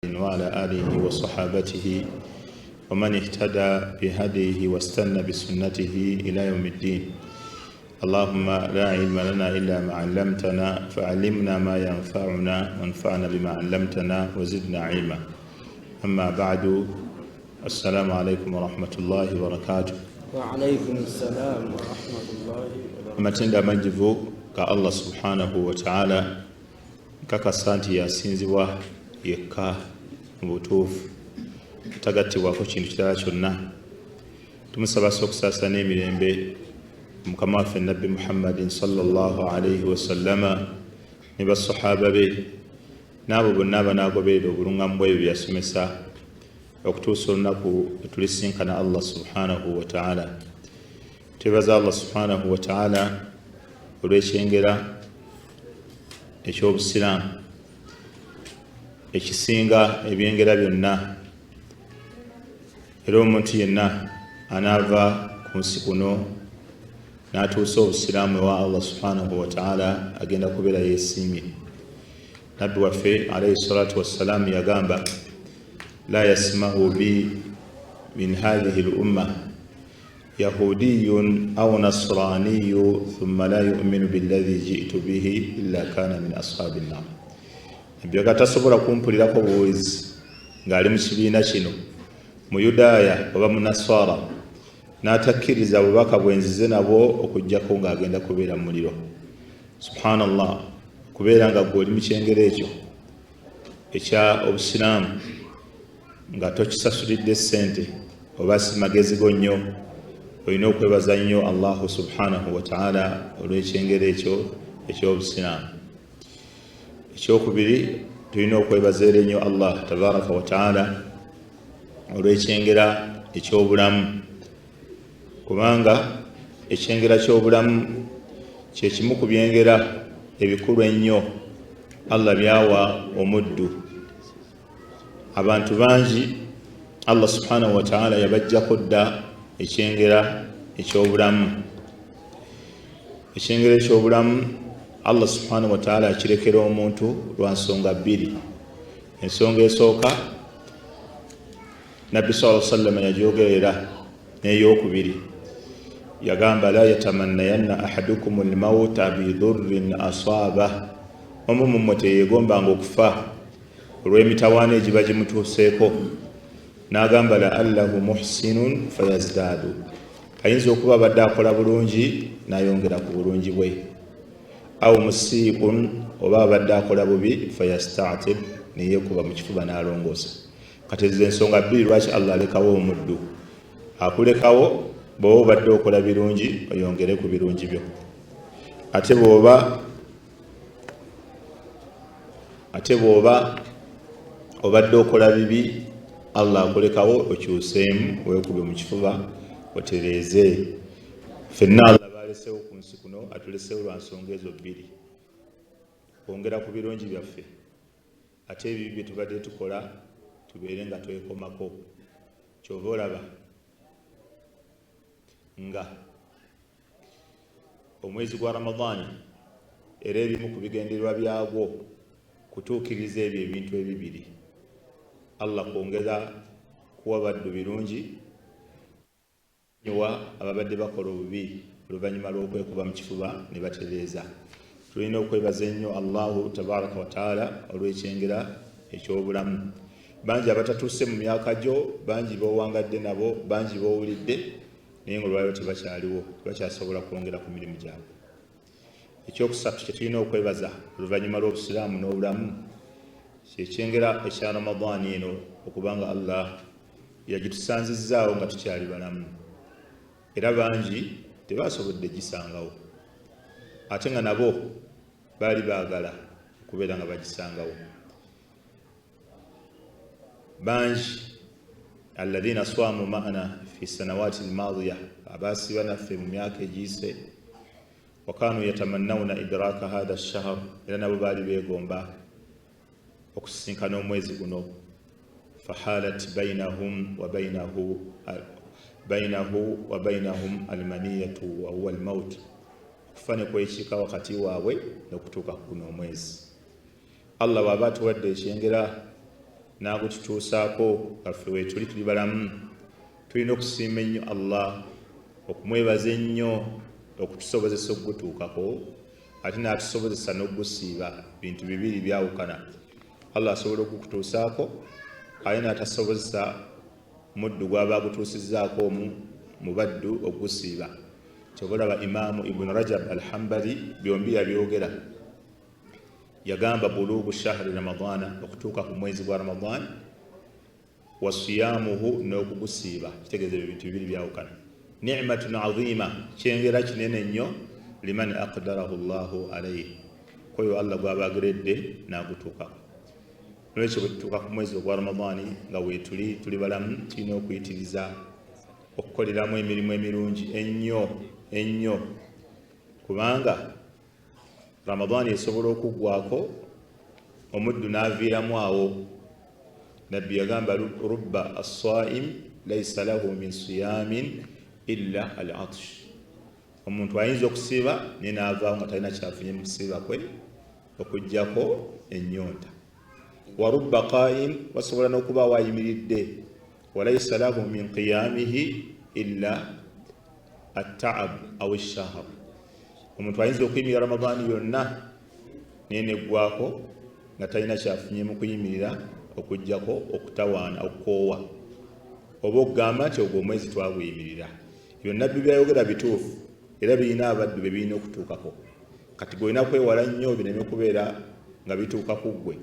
وعلى آله وصحابته ومن اهتدى بهديه واستنى بسنته إلى يوم الدين. اللهم لا علم لنا إلا ما علمتنا، فعلمنا ما ينفعنا وانفعنا بما علمتنا وزدنا علما. أما بعد، السلام عليكم ورحمة الله وبركاته. وعليكم السلام ورحمة الله وبركاته. Amatendo amajjuvu ga Allah subhanahu wataala. Nkakasa nti yasinzibwa yekka mu butuufu, tagattibwako kintu kirala kyonna. Tumusaba so okusaasa n'emirembe mukama waffe Nabbi Muhammadin sallallahu alaihi wasallama ne basahaba be n'abo bonna abanaagoberera obulungamu bwebyo byeyasomesa okutuusa olunaku etulisinkana Allah subhanahu wataala. Twebaza Allah subhanahu wataala olw'ekyengera eky'obusiraamu ekisinga ebyengera byonna, era omuntu yenna anaava ku nsi kuno n'atuusa obusiraamu ewa Allah subhanahu wataala agenda kubeera yeesiimye. Nabbi waffe alaihi salatu wassalaamu yagamba: la yasmau bi min hathihi l umma yahudiyun au nasraniyu thumma la yuminu billadhi jitu bihi illa kana min ashabi nnar. Nabbi tasobola kumpulirako buwulizi ng'ali mu kibiina kino, muyudaaya oba munaswara, n'atakkiriza bubaka bwenzize nabwo okugjako ng'agenda kubeera mu muliro. Subhanallah, kubeera nga gwe oli mu kyengero ekyo ekya obusiraamu nga tokisasulidde ssente oba si magezi go nnyo, olina okwebaza nnyo Allahu subhanahu wataala olw'ekyengero ekyo ekyobusiraamu. Ekyokubiri, tulina okwebaza era ennyo Allah tabaraka wataala olw'ekyengera ekyobulamu, kubanga ekyengera ky'obulamu kyekimu ku byengera ebikulu ennyo Allah byawa omuddu. Abantu bangi Allah subhanahu wataala yabajjako dda ekyengera ekyobulamu. Ekyengera ekyobulamu Allah subhanahu wataala akirekera omuntu lwa nsonga bbiri. Ensonga esooka Nabbi saa sallama yajogerera, n'eyokubiri yagamba: la yatamannayanna ahadukum lmauta bidurrin asaaba, omu mumwe teyegombanga okufa olw'emitawaana egiba gimutuuseeko. N'agamba: laallahu muhsinun fayazdaadu, ayinza okuba abadde akola bulungi n'ayongera ku bulungi bwe, au musiiun, oba abadde akola bubi, fayastatib, neyekuba mu kifuba n'alongoosa. Kati ezo ensonga bbiri lwaki Allah alekawo omuddu. Akulekawo bw'oba obadde okola birungi, oyongere ku birungi byo, ate bw'oba obadde okola bibi, Allah akulekawo okyuseemu, weekube mu kifuba, otereeze. Ffenna Allah balesewo ku nsi kuno, atulesewo lwa nsonga ezo bbiri: kwongera ku birungi byaffe, ate ebibi bye tubadde tukola tubeere nga twekomako. Kyova olaba nga omwezi gwa Ramadaani era ebimu ku bigendererwa byagwo kutuukiriza ebyo ebintu ebibiri: Allah kwongera kuwa baddu birungi, nyiwa ababadde bakola obubi oluvannyuma lw'okwekuba mu kifuba ne batereeza. Tulina okwebaza ennyo Allahu tabaraka wataala olw'ekyengera ekyobulamu. Bangi abatatuuse mu myaka gyo, bangi bowangadde nabo, bangi bowulidde, naye nga olwaliro tebakyaliwo, tebakyasobola kwongera ku mirimu gyabwe. Ekyokusatu kyetulina okwebaza oluvannyuma lw'obusiraamu n'obulamu kyekyengera ekya Ramadaani eno, okubanga Allah yagitusanzizzaawo nga tukyali balamu, era bangi tebasobodde gisangawo, ate nga nabo baali baagala okubeera nga bagisangawo. Bangi alladhina swamu maana fi sanawati lmadiya, abaasiba naffe mu myaka egiyise, wakanu yatamannawuna idraka hatha shahr, era nabo baali beegomba okusisinkana omwezi guno. Fahalat bainahum wa bainahu wa bainahum almaniyatu wahuwa almaut, okufa ne kwekiika wakati waabwe n'okutuuka ku guno omwezi. Allah bw'aba atuwadde ekyengera N'agututuusaako nga ffe weetuli tuli balamu. Tulina okusiima ennyo Allah, okumwebaza ennyo okutusobozesa okugutuukako ate n'atusobozesa n'okugusiiba. Bintu bibiri byawukana. Allah asobola okugutuusaako ate n'atasobozesa muddu gw'aba agutuusizzaako omu mu baddu okugusiiba. Kyova olaba Imaamu Ibn Rajab Al-Hambali byombi yabyogera. Yagamba buluugu shahri Ramadana, okutuuka ku mwezi gwa Ramadan, wa siyamuhu, n'okugusiiba, kitegeeza ebyo bintu bibiri byawukana. Ni'matun azima, kyengera kinene nnyo, liman aqdarahu Llahu alaihi, kwoyo Allah gw'aba ageredde n'agutuukako. Nolwekyo bwe tutuuka ku mwezi ogwa Ramadani nga weetuli tuli balamu, tulina okuyitiriza okukoleramu emirimu emirungi ennyo ennyo, kubanga Ramadhani esobola okuggwako omuddu n'aviiramu awo. Nabbi yagamba rubba assaim laisa lahu min siyamin illa al atsh, omuntu ayinza okusiiba naye n'avaawo nga talina kyafunye mu kusiiba kwe okuggyako ennyonta. Wa rubba qaim, wasobola n'okubaawo ayimiridde, walaisa lahu min qiyamihi illa attaab aw eshahr, omuntu ayinza okuyimirira Ramadaani yonna naye neggwako nga talina kyafunye mu kuyimirira okuggyako okutawaana, okukoowa, oba okugamba nti ogwo omwezi twaguyimirira. Ebyo Nabbi byayogera bituufu era birina abaddu be birina okutuukako. Kati gwolina kwewala nnyo bireme kubeera nga bituuka ku ggwe.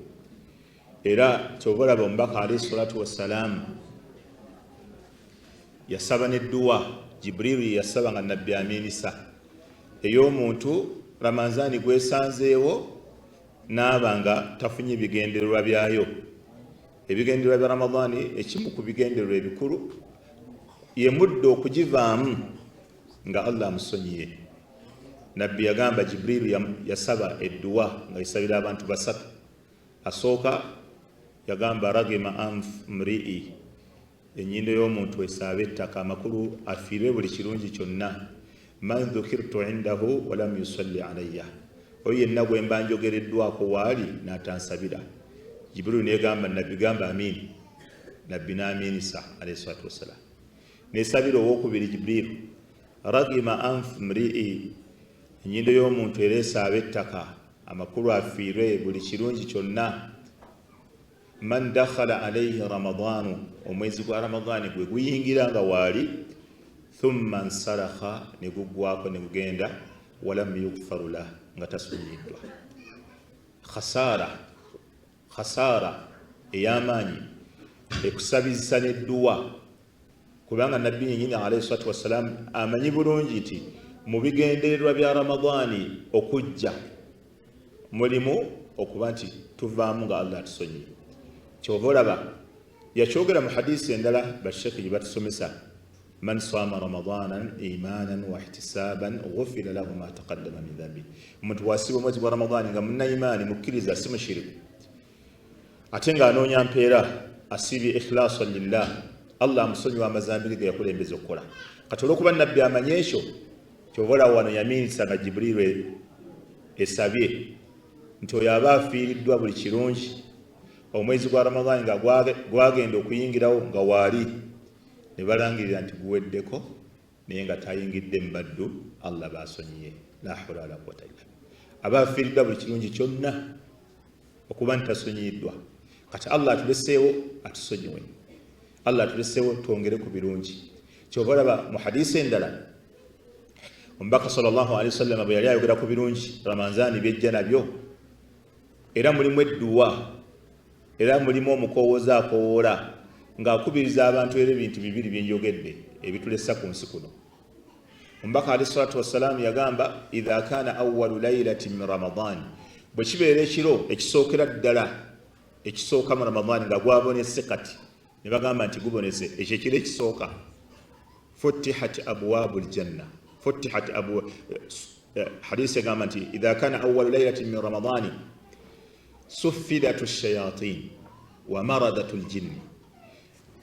Era kyova olaba Omubaka alaihi salatu wassalaamu yasaba nedduwa Jibriiru ye yasaba nga Nabbi amiinisa, ey'omuntu Ramanzaani gwesanzeewo n'aba nga tafunye bigendererwa byayo. Ebigendererwa bya Ramadaani, ekimu ku bigendererwa ebikulu ye muddo okugivaamu nga Allah amusonyiye. Nabbi yagamba, Jibriiru yasaba edduwa nga esabira abantu basatu. Asooka yagamba ragima anf mri'i, ennyindo y'omuntu esaabe ettaka, amakulu afiirwe buli kirungi kyonna, man dhukirtu indahu walam yusalli alayya, oyo yenna gwe mba njogereddwako waali n'atansabira. Jibrilu negamba Nabbi gamba amin, Nabbi n'amiinisa alayhi salatu wassalam. Nesabira owokubiri Jibrilu ragima anf mri'i, ennyindo y'omuntu era esaabe ettaka, amakulu afiirwe buli kirungi kyonna, man dakhala alaihi Ramadaanu, omwezi gwa Ramadaani gwe guyingira nga waali, thumma nsalakha, ne guggwako ne gugenda, walam yugfaru lah, nga tasonyiyiddwa. Khasaara, khasaara ey'amaanyi ekusabizisa n'edduwa, kubanga Nabbi yennyini alaihi salatu wassalaamu amanyi bulungi nti mu bigendererwa bya Ramadaani okujja mulimu okuba nti tuvaamu nga Allah atusonyiye. Kyova olaba yakyogera mu hadisi endala bashekhi gye batusomesa, man saama ramadanan imanan wa ihtisaban ghufira lahu ma taqaddama min dhambi, omuntu bwasiiba omwezi gwa Ramadaani nga munnaimaani, mukkiriza, si mushiriku, ate ng'anoonya mpeera, asiibye ikhlasan lillah, Allah amusonyiwa amazambi ge ge yakulembeza okukola. Kati olwokuba Nabbi amanyi ekyo, kyova olaba wano yamiinisa nga Jibriiru esabye nti oyo aba afiiriddwa buli kirungi omwezi gwa Ramadaani nga gwagenda okuyingirawo nga waali, ne balangirira nti guweddeko naye nga tayingidde mu baddu Allah baasonyiye. La hawla wala quwwata illa billah, aba afiiriddwa buli kirungi kyonna okuba nti tasonyiyiddwa. Kati Allah atuleseewo atusonyiwe, Allah atuleseewo twongere ku birungi. Kyova olaba mu hadisi endala Omubaka sallallahu alaihi wasallam bwe yali ayogera ku birungi Ramanzaani byejja nabyo, era mulimu edduwa, era mulimu omukowooza akowoola ng'akubiriza abantu, era ebintu bibiri byenjogedde ebitulesa ku nsi kuno. Omubaka alaihi salatu wassalaamu yagamba idha kana awalu lailati min Ramadan, bwe kibeera ekiro ekisookera ddala ekisooka mu Ramadaani nga gwabonese, kati ne bagamba nti gubonese, ekyo ekiro ekisooka, futihat abwabu ljanna, futihat abu, hadisi egamba nti idha kana awalu lailatin min Ramadani suffidatu shayatin wa maradatu ljinni,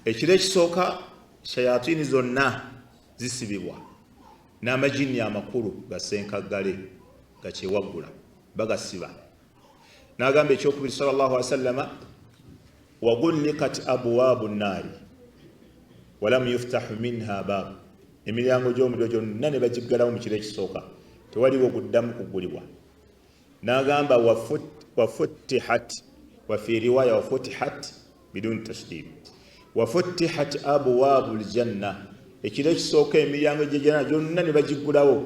ekiro ekisooka shayatini zonna zisibibwa n'amajinni amakulu gasenkaggale gakyewaggula bagasiba. N'agamba ekyokubiri sallallahu alaihi wasallama, Wagullikat abwaabu nnaari walam yuftahu minha baabu, emiryango gy'omuliro gyonna ne bagiggalawo mu kiro ekisooka, tewaliwo guddamu kuggulibwa. N'agamba wafutihat, wafi riwaya wafutihat biduni tashdid, wafutihat abwaabu ljanna, ekiro ekisooka emiryango gy'ejjana gyonna ne bagiggulawo,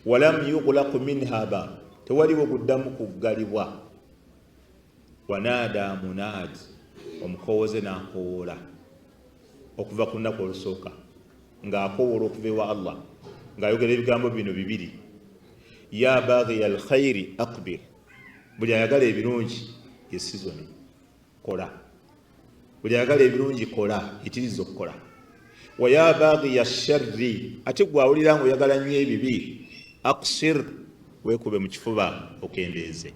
walam yughlaqu minha baabu, tewaliwo guddamu kuggalibwa. Wanaada munaadi, omukowoze n'akowoola okuva ku lunaku olusooka, ng'akowoola okuva ewa Allah ng'ayogera ebigambo bino bibiri: ya baghiya alkhairi aqbil, buli ayagala ebirungi ye sizoni kola, buli ayagala ebirungi kola, yitiriza okukola. Wa ya baghiya sharri, ate gwe awulira nga oyagala nnyo ebibi, aqsir, weekube mu kifuba okendeeze.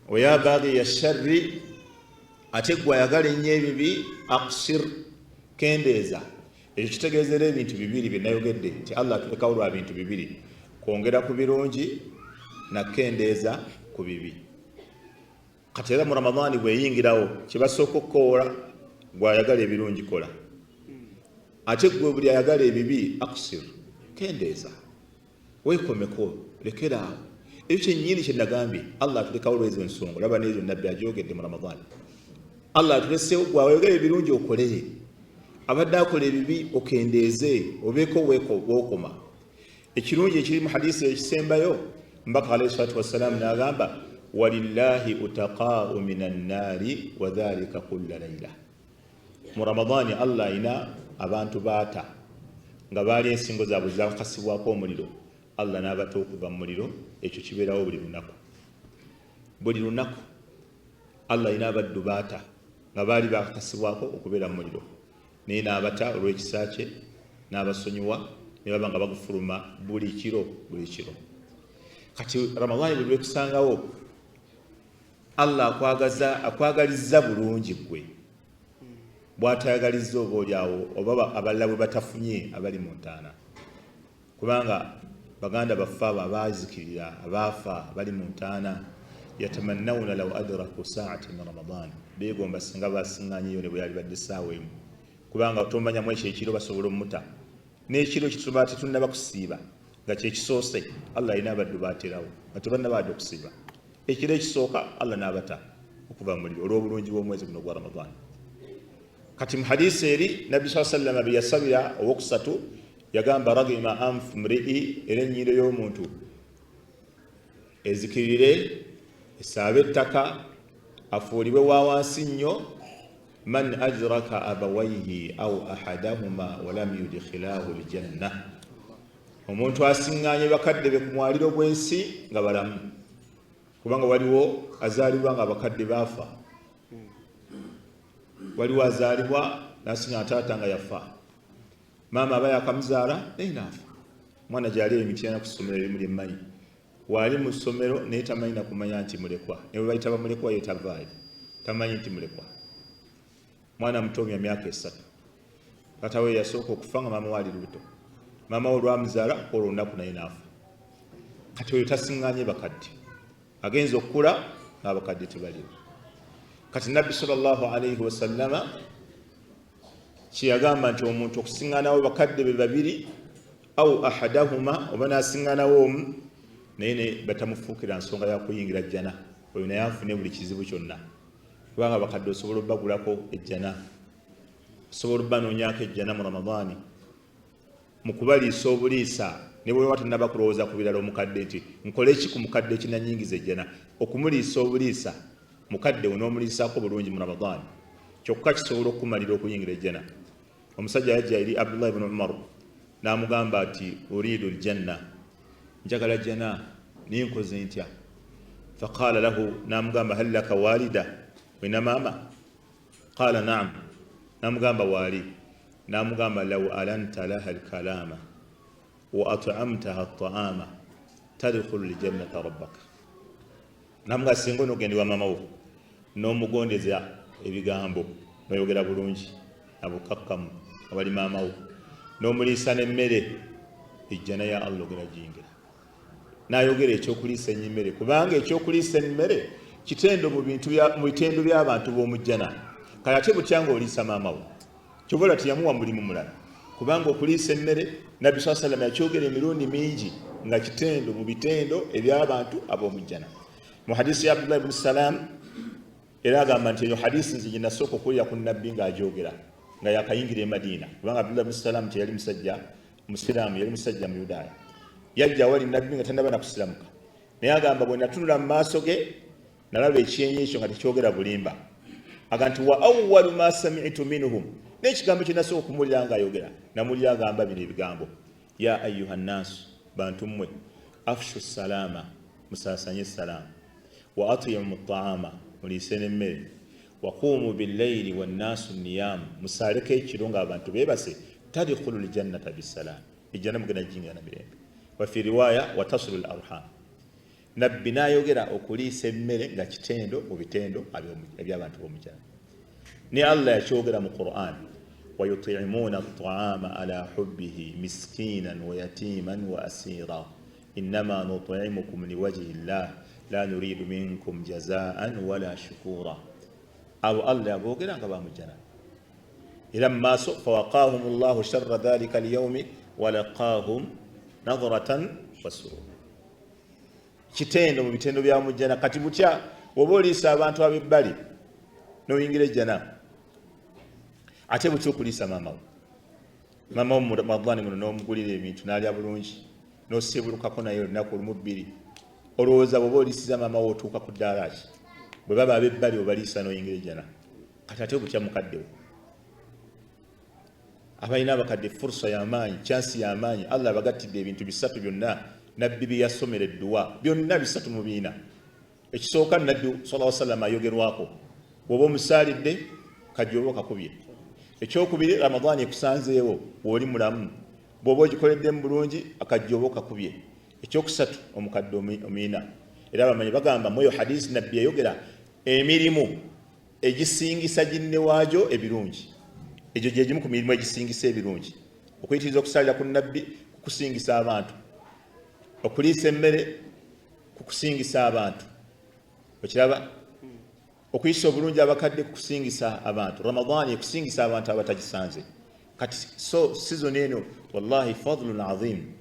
Wa ya baghiya sharri, ate gwe ayagala ennyo ebibi, aqsir, kendeeza. Ekyo kitegeeza era ebintu bibiri bye nayogedde nti Allah atulekawo lwa bintu bibiri, kwongera ku birungi na kukendeeza ku bibi. Kati era mu Ramadhani bweyingirawo kyebasooka okukowoola, gwe ayagala ebirungi kola, ate gwe buli ayagala ebibi aqsir, kendeeza, weekomeko, lekeraawo. Ekyo kyennyini kye nagambye, Allah atulekawo lwezo ensonga. Olaba n'ezo nabbi agyogedde mu Ramadhani, Allah atuleseewo gwe ayogera ebirungi okole, abadde akola ebibi okendeeze, obeeko wookoma. Ekirungi ekiri mu hadisi ekisembayo, mbaka alayhi salatu wassalamu n'agamba walillahi utaqaau min annaari wadhalika kulla laila. Mu Ramadhani Allah alina abantu baata nga baali ensingo zaabwe zakakasibwako omuliro, Allah n'abata okuva mu muliro. Ekyo kibeerawo buli lunaku, buli lunaku Allah alina abaddu baata nga baali bakakasibwako okubeera mu muliro, naye n'abata olw'ekisa kye n'abasonyiwa ne baba nga bagufuluma buli kiro, buli kiro. Kati Ramadhani buli lwekusangawo Allah akwagaza, akwagalizza bulungi ggwe bw'atayagalizza oba oli awo oba abalala bwe batafunye abali mu ntaana, kubanga baganda baffe abo abaazikirira, abaafa bali mu ntaana, yatamannawuna law adraku saata min Ramadan, beegomba singa basiŋŋanyeyo ne bwe yalibadde essaawa emu, kubanga tomanyamu ekyo ekiro basobola omuta n'ekiro kituba tetunnaba kusiiba nga kyekisoose. Allah alina abaddu baaterawo nga tebannaba okusiiba, ekiro ekisooka Allah n'abata okuva mu muliro olw'obulungi bw'omwezi guno gwa Ramadan. Kati mu hadisi eri nabbi saa sallama bye yasabira owokusatu yagamba ragima anfu mrii, era ennyindo y'omuntu ezikirire esaabe ettaka afuulibwe wa wansi nnyo, man adraka abawaihi au ahadahuma walam yudkhilahu ljanna, omuntu asiŋŋaanye bakadde be ku mwaliro gw'ensi nga balamu, kubanga waliwo azaalibwa nga abakadde baafa, waliwo azaalibwa nasiŋŋana taata nga yafa, maama aba yakamuzaala naye naafa. Mwana gyali emityana ku ssomero erimu lyemmanyi, waali mu ssomero naye tamanyi nakumanya nti mulekwa, ne bwe bayita bamulekwa ye tavaayo, tamanyi nti mulekwa. Mwana muto mya myaka 3, taata we yasooka okufa nga maama we ali lubuto, maama we olwamuzaala olwo olunaku naye naafa. Kati oyo tasiŋŋaanye bakadde, agenza okukula ng'abakadde tebaliwo. Kati nabbi sallallahu alaihi wasallama kyeyagamba nti omuntu okusiŋŋaanawo bakadde be babiri au ahadahuma, oba n'asiŋŋaanawo omu naye ne batamufuukira nsonga ya kuyingira jjana, oyo naye afune buli kizibu kyonna, kubanga abakadde osobola obbagulako ejjana, osobola obbanoonyaako ejjana mu Ramadhani mu kubaliisa obuliisa, ne bwe baba tannaba kulowooza ku birala. Omukadde nti nkole ki ku mukadde ekinanyingiza ejjana? Okumuliisa obuliisa mukadde wo n'omuliisaako bulungi mu Ramadhani kyokka kisobola okukumalira okuyingira ejjana. Omusajja yajja eri Abdullah ibn Umar n'amugamba nti uridu ljanna, njagala jjana, naye nkoze ntya? Faqala lahu, n'amugamba hal laka walida, olina maama? Qala naam, n'amugamba waali. N'amugamba law alanta laha lkalama wa atamtaha taama tadkhulu ljannata rabbaka. Namugamba singa onogenda ewa maama wo n'omugondeza ebigambo, noyogera bulungi nabukakkamu awali maama wo, n'omuliisa n'emmere, ejjana ya Allah ogenda giyingira. N'ayogera ekyokuliisa emmere, kubanga ekyokuliisa emmere Kitendo mu bintu mu bitendo by'abantu b'omujjana. Kale ate butya ng'oliisa maama wo? Kyova olaba teyamuwa mulimu mulala, kubanga okuliisa emmere Nabbi saa salama yakyogera emirundi mingi nga kitendo mu bitendo eby'abantu ab'omujjana. Mu hadisi ya Abdullah ibuni Salam era agamba nti eyo hadisi nze gye nasooka okuwulira ku Nabbi ng'agyogera nga yakayingira e Madiina, kubanga Abdullah ibuni Salam teyali musajja Musiraamu, yali musajja Muyudaaya. Yajja awali Nabbi nga tannaba na kusiramuka, naye agamba bwe natunula mu maaso ge nalaba ekyenyi ekyo nga tekyogera bulimba. Aga nti wa awalu ma samitu minhum, n'ekigambo kye nasooka okumuwulira ng'ayogera, namuwulira agamba bino ebigambo, ya ayuha nnaasu, bantu mmwe, afshu salaama, musaasanye salaamu, wa atiimu taama, muliise n'emmere, waquumu billaili wannaasu niyaamu, musaaleko ekiro ng'abantu beebase, tadkhulu ljannata bisalaam, ejjana mugenda giyingira na mirembe. Wa fi riwaaya watasilu l arham. Nabbi n'ayogera okuliisa emmere nga kitendo mu bitendo eby'abantu b'omujjana. Ne Allah yakyogera mu Qur'an, wayutimuuna ataama ala hubbihi miskiinan wa yatiiman wa asiira innama nutimukum liwajhi llah la nuridu minkum jazaan wala shukuura. Abo Allah yaboogera nga bamujjana. Era mu maaso fawaqahum llahu sharra dhalika alyaumi walaqahum nadratan wasurura. Kitendo mu bitendo bya mujjana. Kati butya woba oliisa abantu ab'ebbali n'oyingira ejjana, ate butya okuliisa maama wo? Maama wo mu Ramadhani muno n'omugulira ebintu n'alya bulungi n'osiibulukako naye olunaku olumu bbiri, olowooza bw'oba oliisiza maama wo otuuka ku ddaala ki? Bwe baba ab'ebbali obaliisa n'oyingira ejjana, kati ate butya mukadde wo? Abalina abakadde fursa y'amaanyi, kyansi y'amaanyi. Allah abagattidde ebintu bisatu byonna Nabbi bye yasomera edduwa, byonna bisatu mu biina. Ekisooka, Nabbi sallallahu sallam ayogerwako, bw'oba omusaalidde kajja oba okakubye. Ekyokubiri, Ramadhaani ekusanzeewo w'oli mulamu, bw'oba ogikoleddemu bulungi akajja oba okakubye. Ekyokusatu, omukadde omiina. Era abamanyi bagamba mu eyo hadisi Nabbi yayogera emirimu egisingisa ginne waagyo ebirungi. Egyo gye gimu ku mirimu egisingisa ebirungi: okuyitiriza okusaalira ku Nabbi kukusingisa abantu, okuliisa emmere kukusingisa abantu, okiraba, okuyisa obulungi abakadde kukusingisa abantu, Ramadaani ekusingisa abantu abatagisanze. Kati so sizoni eno wallahi fadlun azim,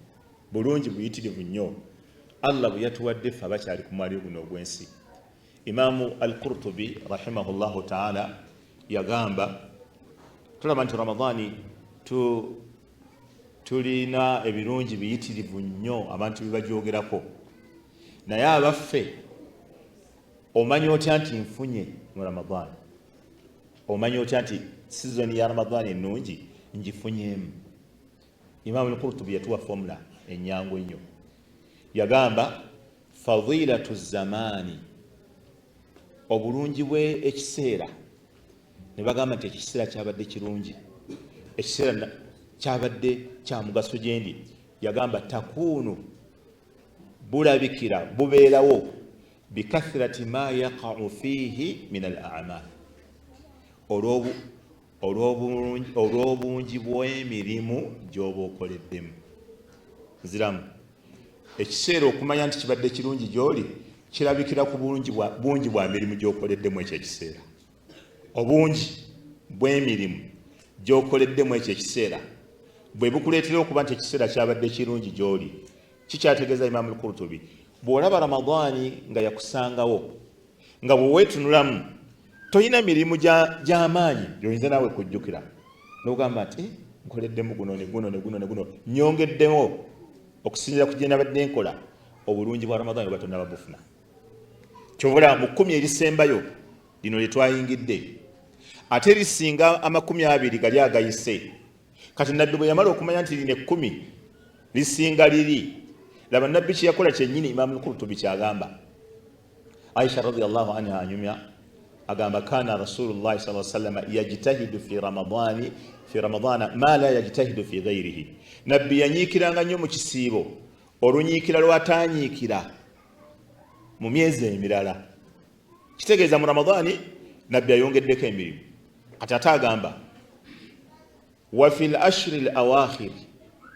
bulungi buyitirivu nnyo Allah bwe yatuwadde ffe abakyali ku mwaliro guno ogw'ensi. Imaamu Al-Qurtubi rahimahullahu taala yagamba, tulaba nti Ramadhaani tulina ebirungi biyitirivu nnyo abantu bye bagyogerako, naye abaffe omanya otya nti nfunye mu Ramadhaani? Omanya otya nti sizoni ya Ramadhaani ennungi ngifunyeemu? Imaamu Al-Qurtubi yatuwa fomula ennyangu ennyo, yagamba fadilatu zamaani, obulungi bwe ekiseera. Ne bagamba nti ekiseera kyabadde kirungi, ekiseera kyabadde kya mugaso gyendi. Yagamba takuunu, bulabikira bubeerawo bikathirati ma yaqau fiihi min al amal, olw'obungi bw'emirimu gy'oba okoleddemu. Nziramu, ekiseera okumanya nti kibadde kirungi gy'oli kirabikira ku bungi bwa mirimu gy'okoleddemu ekyo ekiseera. Obungi bw'emirimu gy'okoleddemu ekyo ekiseera bwe bukuleetera okuba nti ekiseera kyabadde kirungi gy'oli. Kikyategeeza Imaamu Al-Qurtubi, bw'olaba Ramadaani nga yakusangawo nga bwe weetunulamu tolina mirimu gy'amaanyi gy'oyinza naawe kujjukira n'ogamba nti nkoleddemu guno ne guno ne guno ne guno, nyongeddemu okusinziira ku gye nabadde nkola, obulungi bwa Ramadhan oba tonnaba bufuna. Kyova olaba mu kkumi erisembayo lino lye twayingidde ate lisinga 20 gali agayise. Kati Nabbi bwe yamala okumanya nti lino ekkumi lisinga liri, laba Nabbi kye yakola kyennyini. Imaamu Qurtubi kyagamba, Aisha radiyallahu anha anyumya agamba, kana Rasulullahi sallallahu alaihi wasallam yajtahidu fi ramadani fi ramadana ma la yajtahidu fi ghairihi. Nabbi yanyiikiranga nnyo mu kisiibo olunyiikira lwatanyiikira mu myezi emirala. Kitegeeza mu Ramadani Nabbi ayongeddeko emirimu. Kati ate agamba wa fi l ashri l awakhir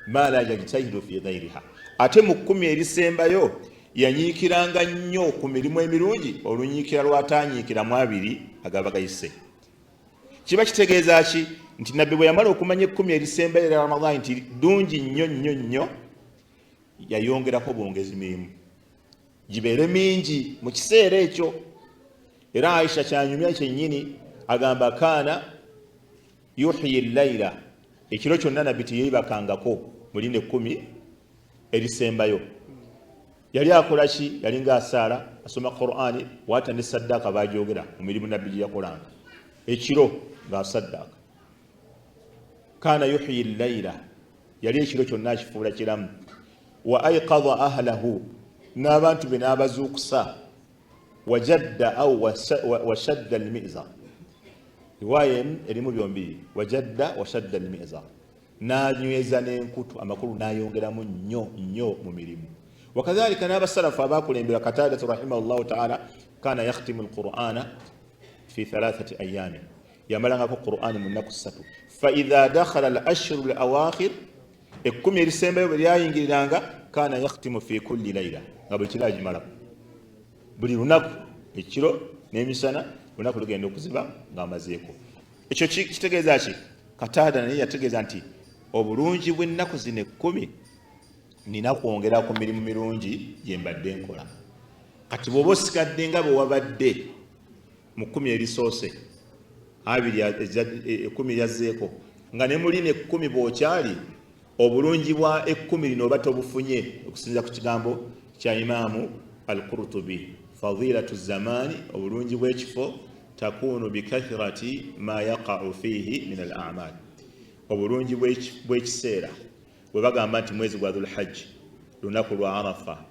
ma la yajtahidu fi ghairiha, ate mu kkumi erisembayo Yanyiikiranga nnyo ku mirimu emirungi olunyiikira lw'atanyiikira mu abiri agaba gayise. Kiba kitegeeza ki? Nti Nabbi bwe yamala okumanya ekkumi erisembayo erya Ramadhani nti ddungi nnyo nnyo nnyo, yayongerako bwongezi mirimu gibeere mingi mu kiseera ekyo. Era Aisha kyanyumya kyennyini agamba kaana yuhyi llaila, ekiro kyonna Nabbi teyeebakangako mu lino ekkumi erisembayo. Yali akola ki? Yalinga asaala, asoma Qur'ani, waata ne saddaaka bagyogera mu mirimu Nabbi gye yakolanga ekiro ng'asaddaaka. Kaana yuhyi llaila, yali ekiro kyonna akifuula kiramu. Wa aiqadha ahlahu, n'abantu be n'abazuukusa. Wajadda au washadda almiza, riwaaya emu erimu byombi, wajadda washadda almiza, n'anyweza n'enkutu, amakulu n'ayongeramu nnyo nnyo mu mirimu. Wakadhalika n'abasalafu abakulembera, Katadatu rahimahullahu taala kana yakhtimu alqur'ana fi thalathati ayami, yamalangako Qur'ani mu nnaku ssatu. Faidha dakhala al ashhuru al awakhir, ekkumi erisembayo bwe lyayingiriranga, kana yakhtimu fi kulli laila, nga buli kiro agimalako buli lunaku, ekiro n'emisana, lunaku lugenda okuziba ng'amazeeko. Ekyo kitegeeza ki? Kataada naye yategeeza nti obulungi bw'ennaku zino ekkumi nina kwongera ku mirimu mirungi gye mbadde nkola. Kati bw'oba osigadde nga bwe wabadde mu kkumi erisoose, abiri ekkumi eryazzeeko, nga ne mulino ekkumi bw'okyali, obulungi bwa ekkumi lino oba tobufunye, okusinziira ku kigambo kya Imaamu Al-Qurtubi, fadilatu zamaani, obulungi bw'ekifo, takunu bikathirati ma yaqau fiihi min al amal, obulungi bw'ekiseera. Bwe bagamba nti mwezi gwa Dhulhajji, lunaku lwa Arafa,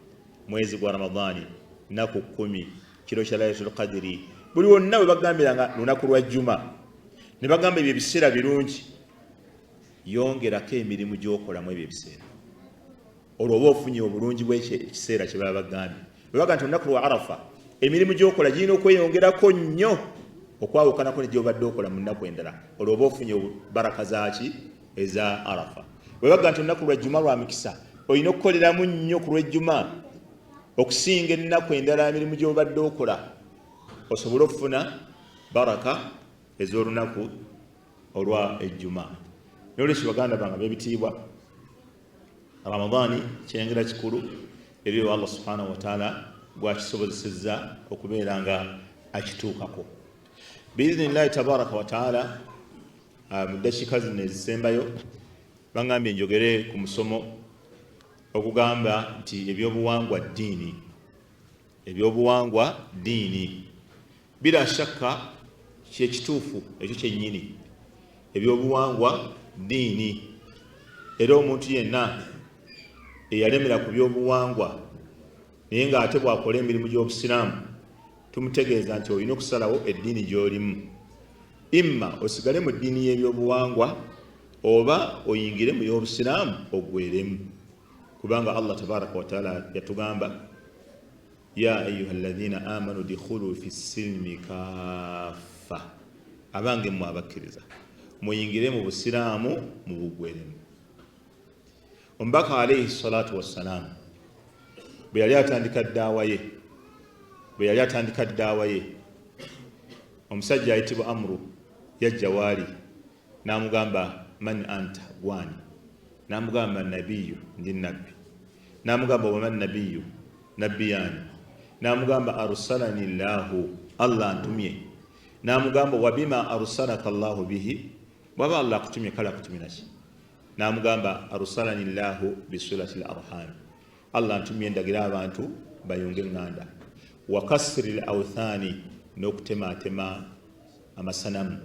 mwezi gwa Ramadhani, nnaku kkumi, kiro kya Lailatul Qadiri, buli wonna we bagambira nga lunaku lwa Juma, ne bagamba ebyo ebiseera birungi, yongerako emirimu gy'okolamu ebyo ebiseera, olwo oba ofunye obulungi bw'ekiseera kye baba bagambye. Bwe bagamba nti olunaku lwa Arafa, emirimu gy'okola girina okweyongerako nnyo okwawukanako ne gy'obadde okola mu nnaku endala, olwo oba ofunye baraka zaaki eza Arafa. Bwe bagamba nti olunaku lwa Juma lwa mikisa, olina okukoleramu nnyo ku lw'ejjuma okusinga ennaku endala emirimu gy'obadde okola, osobole okufuna baraka ez'olunaku olwa ejjuma. Nolwekyo baganda bange ab'ebitiibwa, Ramadhani kyengera kikulu eri oyo Allah subhanahu wataala gwakisobozesezza okubeera nga akituukako biidhinillahi tabaraka wataala. Mu ddakiika zino ezisembayo bangambye njogere ku musomo ogugamba nti ebyobuwangwa ddiini. Ebyobuwangwa ddiini, bila shakka kyekituufu ekyo kyennyini, ebyobuwangwa ddiini. Era omuntu yenna eyalemera ku byobuwangwa naye ng'ate bw'akola emirimu gy'Obusiraamu, tumutegeeza nti olina okusalawo eddiini gy'olimu, imma osigale mu ddiini y'ebyobuwangwa oba oyingire mu y'Obusiraamu oggweremu, kubanga Allah tabaraka wataala yatugamba, ya ayuha alladhina amanu dikhulu fi silmi kaffa, abange mmwe abakkiriza muyingire mu Busiraamu mubugweremu. Omubaka alaihi salatu wassalaamu bwe yali atandika ddaawa ye, bwe yali atandika ddaawa ye, omusajja ayitibwa Amuru yajja waali n'amugamba, man anta, gwani? N'amugamba, nabiyu, ndi nabbi. N'amugamba, waman nabiyu, nabbi yani? N'amugamba, arsalani llahu, Allah antumye. N'amugamba, wabima arsalaka llahu bihi, bwaba Allah akutumye kale akutumye naki? N'amugamba, arsalani llahu bisulati l arhami, Allah antumye ndagire abantu bayunge eŋŋanda, wa kasri l authani, n'okutematema amasanamu,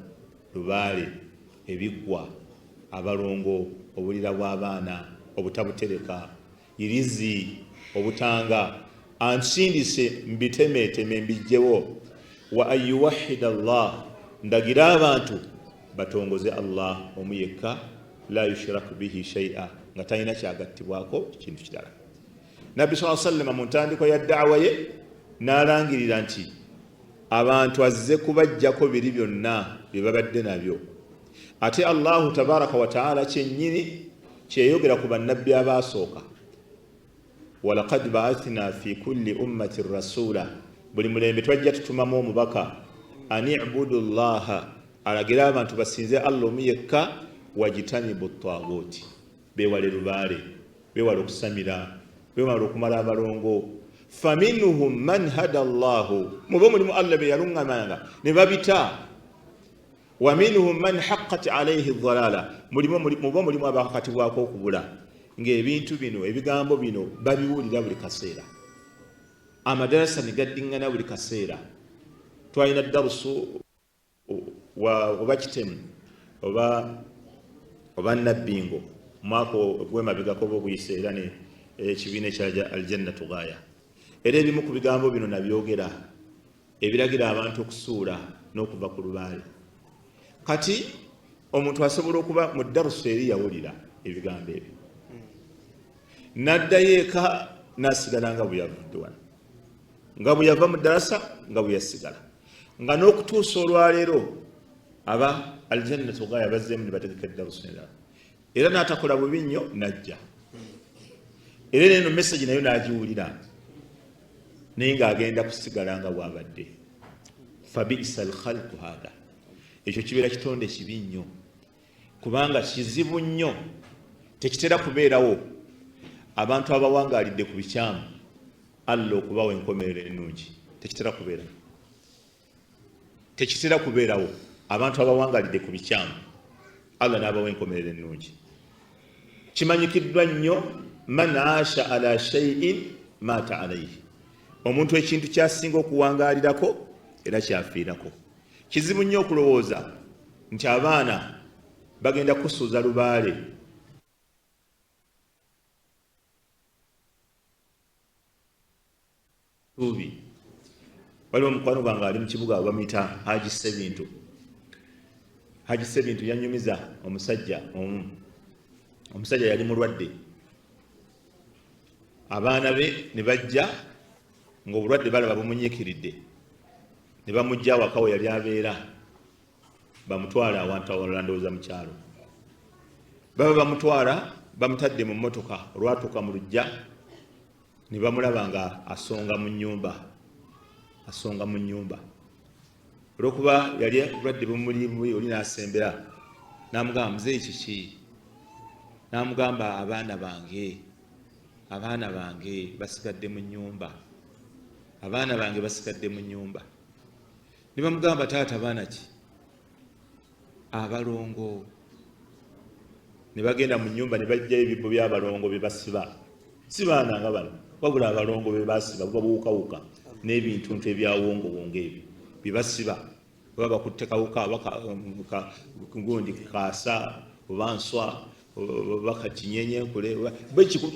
lubaale, ebiggwa, abalongo, obulira bw'abaana obutabutereka, irizi, obutanga, ansindise mbitemeeteme mbijjewo, wa an yuwahida Allah, ndagire abantu batongoze Allah omu yekka, la yushiraku bihi shaia, nga talina kyagattibwako kintu kirala. Nabbi saa sallama mu ntandikwa ya daawa ye n'alangirira nti abantu azze kubajjako biri byonna bye babadde nabyo. Ate Allahu tabaraka wataala kyennyini kyeyogera ku bannabbi abaasooka. Walaqad baathna fi kulli ummati rasula, buli mulembe twajja tutumamu omubaka, an ibudu llaha, alagire abantu basinze Allah omu yekka, wajitanibu taguti, bewale lubaale, bewale okusamira, bewale okumala abalongo. Faminhum man hada llahu, mubo mulimu Allah be yaluŋŋamanga ne babita, wa minhum man haqqat alaihi dhalala, mubo mulimu abakakatibwako okubula, ng'ebintu bino ebigambo bino babiwulira buli kaseera, amadarasa ne gaddiŋŋana buli kaseera. Twalina darusu oba kitemu oba nabbingo mwaka ogwemabegako oba oguyise, era ne ekibiina ekyaja Aljannatu Gaaya, era ebimu ku bigambo bino nabyogera ebiragira abantu okusuula n'okuva ku lubaale. Kati omuntu asobola okuba mu darusu eri yawulira ebigambo ebyo n'addayo eka n'asigala nga bwe yavudde wano, nga bwe yava mu darasa nga bwe yasigala, nga n'okutuusa olwaleero aba Aljannatu Gaaya bazzeemu ne bategeka eddarusu endala, era n'atakola bubi nnyo n'ajja era eno message nayo n'agiwulira, naye ng'agenda kusigala nga bw'abadde. Fabisa alkhalqu hatha, ekyo kibeera kitonde kibi nnyo, kubanga kizibu nnyo, tekitera kubeerawo abantu abawangaalidde ku bikyamu Allah okubawa enkomerero ennungi. Tekitera kubeerawo, tekitera kubeerawo abantu abawangaalidde ku bikyamu Allah n'abawa enkomerero ennungi. Kimanyikiddwa nnyo, man asha ala shay'in maata alaihi, omuntu ekintu kyasinga okuwangaalirako era kyafiirako. Kizibu nnyo okulowooza nti abaana bagenda kusuuza lubaale tuubi. Waliwo omukwano gwange ali mu kibuga bamuyita Haji Sebintu. Haji Sebintu yanyumiza omusajja omu, omusajja yali mulwadde, abaana be ne bajja ng'obulwadde balaba bumunyiikiridde, ne bamujja awaka we yali abeera bamutwala awantu awalala, ndowooza mu kyalo. Baba bamutwala bamutadde mu mmotoka, olwatuuka mu luggya ne bamulaba nga asonga mu nnyumba, asonga mu nnyumba. Olwokuba yali obulwadde bumuli bubi, oli n'asembera n'amugamba, muzeeyi kiki? N'amugamba, abaana bange, abaana bange basigadde mu nnyumba, abaana bange basigadde mu nnyumba. Ne bamugamba, taata baana ki? Abalongo. Ne bagenda mu nnyumba ne bajjayo ebibbo by'abalongo bye basiba, si baana nga bano, wabula abalongo be basiba buba buwukawuka n'ebintuntu ebyawongowongo ebyo bye basiba, oba bakutte kawuka oba gundi kaasa oba nswa oba kakinyenyenkule,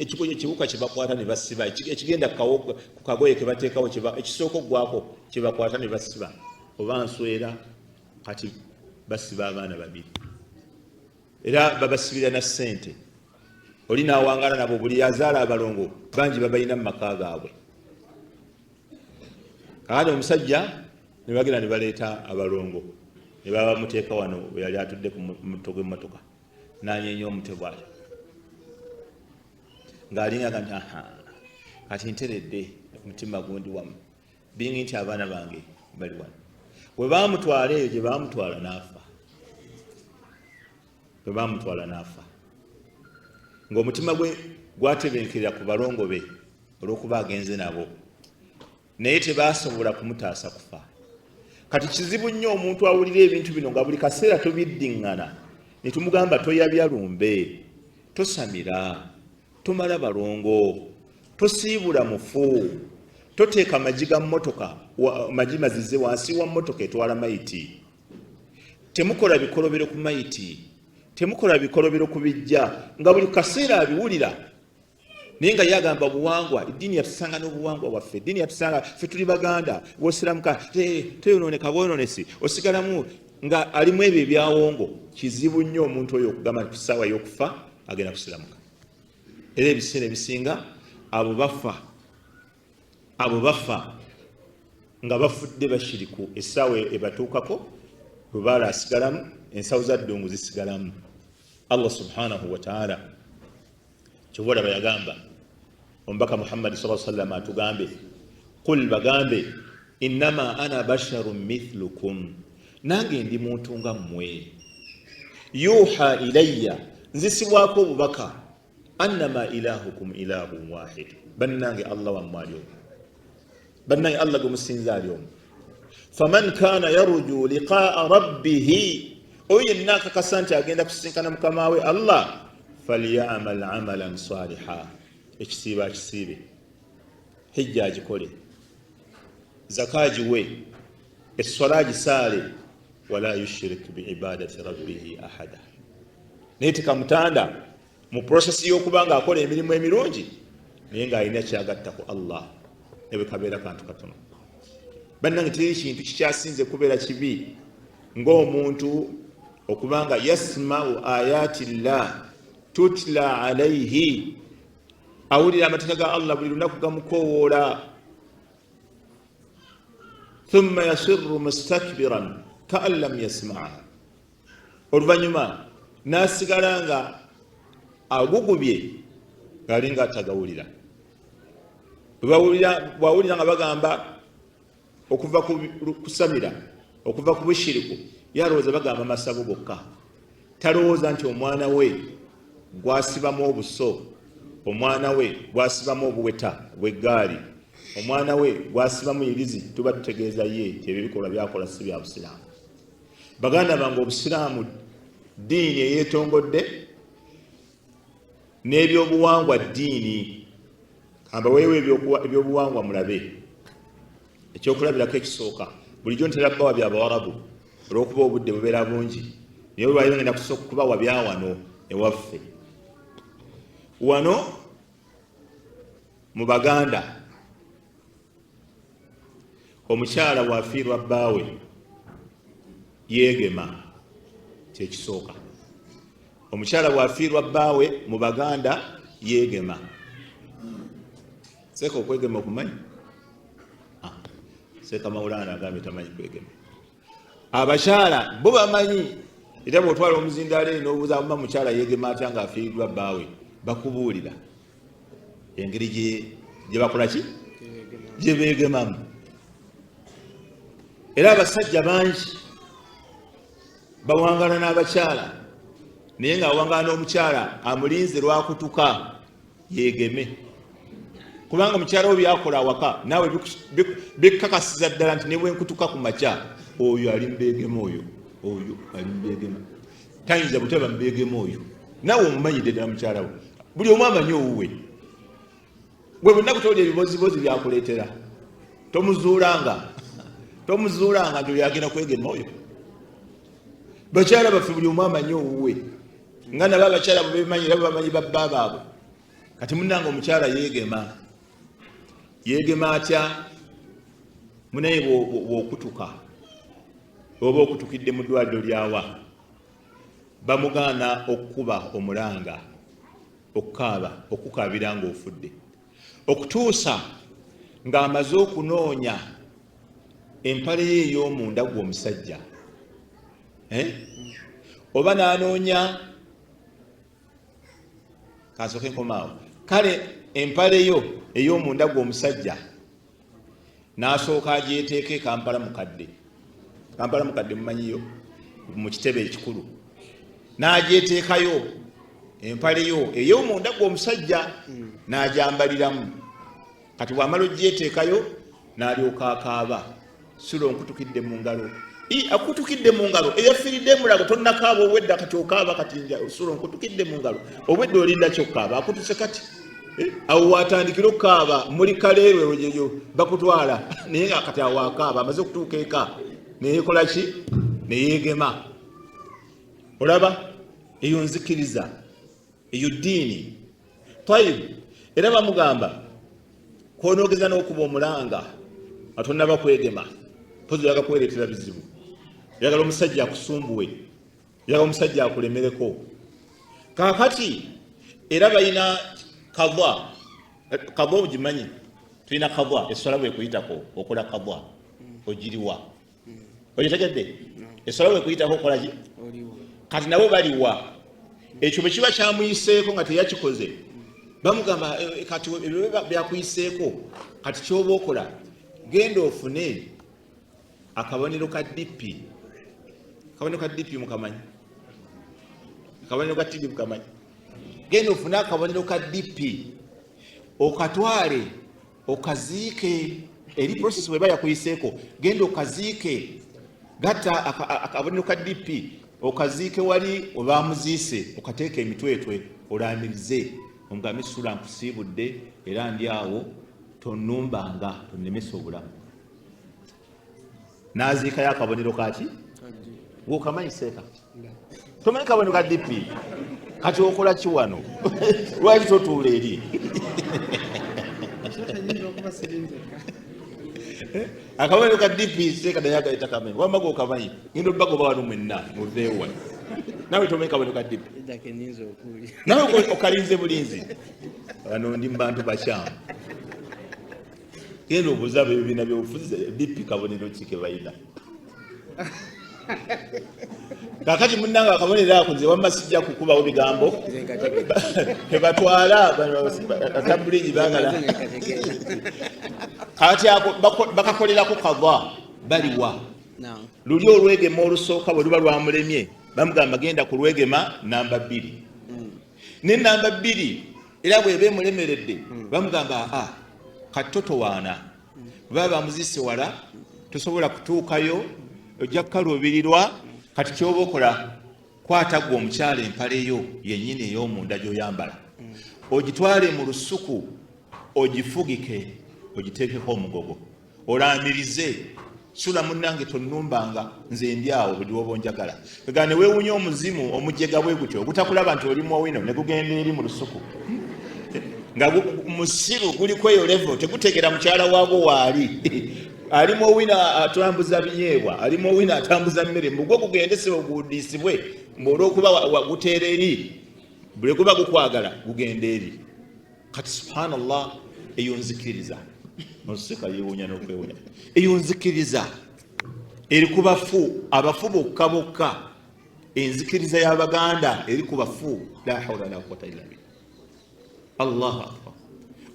ekiwuka kye bakwata ne basiba, ekigenda ku kagoye ke bateekawo, ekisooka oggwako kye bakwata ne basiba, oba nswera. Kati basiba abaana babiri, era babasibira na ssente, oli n'awangala nabo. Buli yazaala abalongo bangi babalina mu maka gaabwe. Kakati omusajja ne bagenda ne baleeta abalongo ne baba bamuteeka wano we yali atudde ku mutto gw'emmotoka, n'anyeenya omutwe bw'atyo ng'alinga nti aha, kati nteredde, omutima gundi wamu bingi nti abaana bange bali wano. Bwe baamutwala eyo gye baamutwala n'afa, bwe baamutwala n'afa ng'omutima gwe gwatebenkerera ku balongo be olw'okuba agenze nabo, naye tebaasobola kumutaasa kufa. Kati kizibu nnyo omuntu awulira ebintu bino nga buli kaseera tubiddiŋŋana ne tumugamba toyabya lumbe, tosamira, tomala balongo, tosiibula mufu, toteeka magi ga mmotoka, magi mazize wansi wa mmotoka etwala mayiti, temukola bikolobero ku mayiti, temukola bikolobero ku bijja, nga buli kaseera abiwulira, naye nga ye agamba buwangwa, eddiini yatusanga n'obuwangwa bwaffe, eddiini yatusanga ffe tuli Baganda, bw'osiramuka teyonooneka bwononesi, osigalamu nga alimu ebyo ebyawongo. Kizibu nnyo omuntu oyo okugamba nti ku ssaawa y'okufa agenda kusiramuka. Era ebiseera ebisinga abo bafa, abo bafa nga bafudde bashiriku, essaawa ebatuukako lubaale asigalamu, ensawo za ddungu zisigalamu. Allah subhanahu wataala kyova olaba yagamba Omubaka Muhammadi saa sallam atugambe, qul, bagambe, innama ana basharun mithlukum, nange ndi muntu nga mmwe, yuha ilayya, nzisibwako obubaka, annama ilahukum ilahun wahid, bannange Allah wammwe ali omu, bannange Allah gwe musinza ali omu. Faman kana yaruju liqaa rabbihi, oyo yenna akakasa nti agenda kusisinkana mukama we Allah, falyamal amalan saliha, ekisiibo akisiibe, hijja agikole, zaka agiwe, esswala agisaale, wala yushrik biibadati rabbihi ahada. Naye tekamutanda mu prosesi y'okuba nga akola emirimu emirungi naye ng'alina kyagatta ku Allah, ne bwe kabeera kantu katono. Bannange, teri kintu kikyasinze kubeera kibi ng'omuntu okuba nga yasmau ayati llah tutla alaihi, awulira amateeka ga Allah buli lunaku gamukowoola, thumma yasiru mustakbiran kaan lam yasmaa, oluvannyuma n'asigala nga agugubye ng'alinga atagawulira. Bwawulira nga bagamba okuva ku kusamira, okuva ku bushiriku, yalowooza bagamba masabo gokka, talowooza nti omwana we gwasibamu obuso, omwana we gwasibamu obuweta bw'eggaali, omwana we gwasibamu irizi, tuba tutegeeza ye ti ebyo ebikolwa byakola si bya busiraamu. Baganda bange, obusiraamu ddiini eyeetongodde n'ebyobuwangwa ddiini. Kambaweewo ebyobuwangwa mulabe. Ekyokulabirako ekisooka, bulijjo ntera bawa bya bawarabu olw'okuba obudde bubeera bungi, naye olwaliro ngenda kusooka kubawa byawano ewaffe wano mu Baganda. Omukyala bw'afiirwa bbaawe yeegema, kyekisooka. Omukyala bw'afiirwa bbaawe mu Baganda yeegema. Seeka, okwegema okumanyi? Ah, Seeka Mawulana agambye tamanyi kwegema. Abakyala bo bamanyi, era bw'otwala omuzindaalo eri n'obuuza uma mukyala yeegema atya ng'afiiriddwa bbaawe, bakubuulira engeri gye bakola ki, gye beegemamu. Era abasajja bangi bawangala n'abakyala, naye ng'awangala n'omukyala amulinze lwakutuka yeegeme, kubanga mukyala we byakola awaka naawe bikkakasiza ddala nti nebwenkutuka ku makya, oyo ali mubeegema, oyo ali mubeegema, tayinza butaba mubeegema oyo. Naawe omumanyidde ddala mukyala we, buli omu amanyi owuwe. Gwe bunaku tolya ebibozibozi byakuleetera, tomuzuulanga, tomuzuulanga nti oyo agenda kwegema oyo. Bakyala baffe buli omu amanyi owuwe, nga nabo abakyala bwebemanyi era bwebamanyi babba baabwe. Kati munange, omukyala yeegema, yeegema atya? Munaye bwokutuka oba okutukidde mu ddwaliro lyawa, bamugaana okukuba omulanga okukaaba, okukaabira ng'ofudde, okutuusa ng'amaze okunoonya empale ye ey'omunda, gwe omusajja, eh? Oba n'anoonya, kansooke nkomaawo, kale empale yo ey'omunda, gwe omusajja, n'asooka agyeteeka e Kampala Mukadde. Kampala Mukadde mumanyiyo, mu kitebe ekikulu, n'agyeteekayo empale yo ey'omunda, gwe omusajja, n'agyambaliramu. Kati bw'amala ogyeteekayo n'alyoka akaaba, "Sulo, nkutukidde mu ngalo." Akutukidde mu ngalo, eyafiiridde emulago tonnakaaba, obwedda kati okaaba. Kati nja, "Sulo, nkutukidde mu ngalo," obwedda olinda kyokkaaba, akutuse kati. Eh, awo watandikira okukaaba muli kaleerwe gyeyo bakutwala, naye nga kati awo akaaba amaze okutuuka eka, neyekola ki, neyeegema. Olaba eyo nzikiriza, eyo ddiini. Tayib, era bamugamba kwonoogeza n'okuba omulanga nga tonnaba kwegema, pozi oyaga kwereetera bizibu, oyagala omusajja akusumbuwe, oyagala omusajja akulemereko. Kaakati era balina kadha. Kadha ogimanyi? Tulina kadha, eswala bwekuyitako okola kadha, ogiriwa. Ogitegedde? Eswala bwekuyitako okola ki? Kati nabo baliwa. Ekyo bwe kiba kyamuyiseeko nga teyakikoze. Bamugamba kati ebyo byakuyiseeko, kati kyoba okola genda ofune akabonero ka DP. Akabonero ka DP mukamanyi? Akabonero ka TB mukamanyi? Genda ofune akabonero ka DP okatwale okaziike eri process weba yakuyiseeko, genda okaziike, gatta akabonero ka DP okaziike wali webamuziise, okateeka emitwetwe olamirize, omugambe sula nkusiibudde era ndi awo, tonumbanga, tonemesa obulamu. N'aziikayo akabonero kaki? Gwokamanyi seeka? Tomanyi kabonero ka DP? Kati okola ki wano? Lwaki totuula eri? Akabonero ka DP seeka naye agaita kamanyi, wamma gwokamanyi, ngenda obagoba wano mwenna muveewo wano. Nawe tomanyi kabonero ka DP? Nawe okalinze bulinzi. Wano ndi mu bantu bakyamu. Genda obuuze ab'ebibiina by'obufuzi DP kabonero ki ke balina. Kaakati munnange akabonero ako nze wamma sijja kukubawo bigambo tebatwala atabuligi baagala. Kati ako bakakolerako kava baliwa luli olwegema olusooka bwe luba lwamulemye bamugamba genda ku lwegema namba 2. Ne namba 2 era bw'eba emulemeredde bamugamba aa kati totowaana, baba bamuzise wala tosobola kutuukayo, ojja kukaluubirirwa. Kati kyoba okola kwata gwe omukyala empale yo yennyini ey'omunda gy'oyambala ogitwale mu lusuku ogifugike ogiteekeko omugogo olaamirize, sula munnange tonnumbanga, nze ndi awo buli lw'oba onjagala. Ega ne weewuunya omuzimu omujega bwe gutyo ogutakulaba nti oli muwino ne gugenda eri mu lusuku nga musiru guliko eyo level tegutegeera mukyala waagwo waali. Ali muwino atambuza binyeebwa, ali muwino atambuza mmere, mbu gwo gugende sibe oguwuddisibwe, mbu olw'okuba guteera eri buli guba gukwagala gugenda eri. Kati subhanallah, eyo nzikiriza oseka yeewuunya n'okwewuunya. Eyo nzikiriza eri ku bafu, abafu bokka bokka. Enzikiriza y'Abaganda eri ku bafu. La hawla wala quwwata illa billah. Allahu akbar.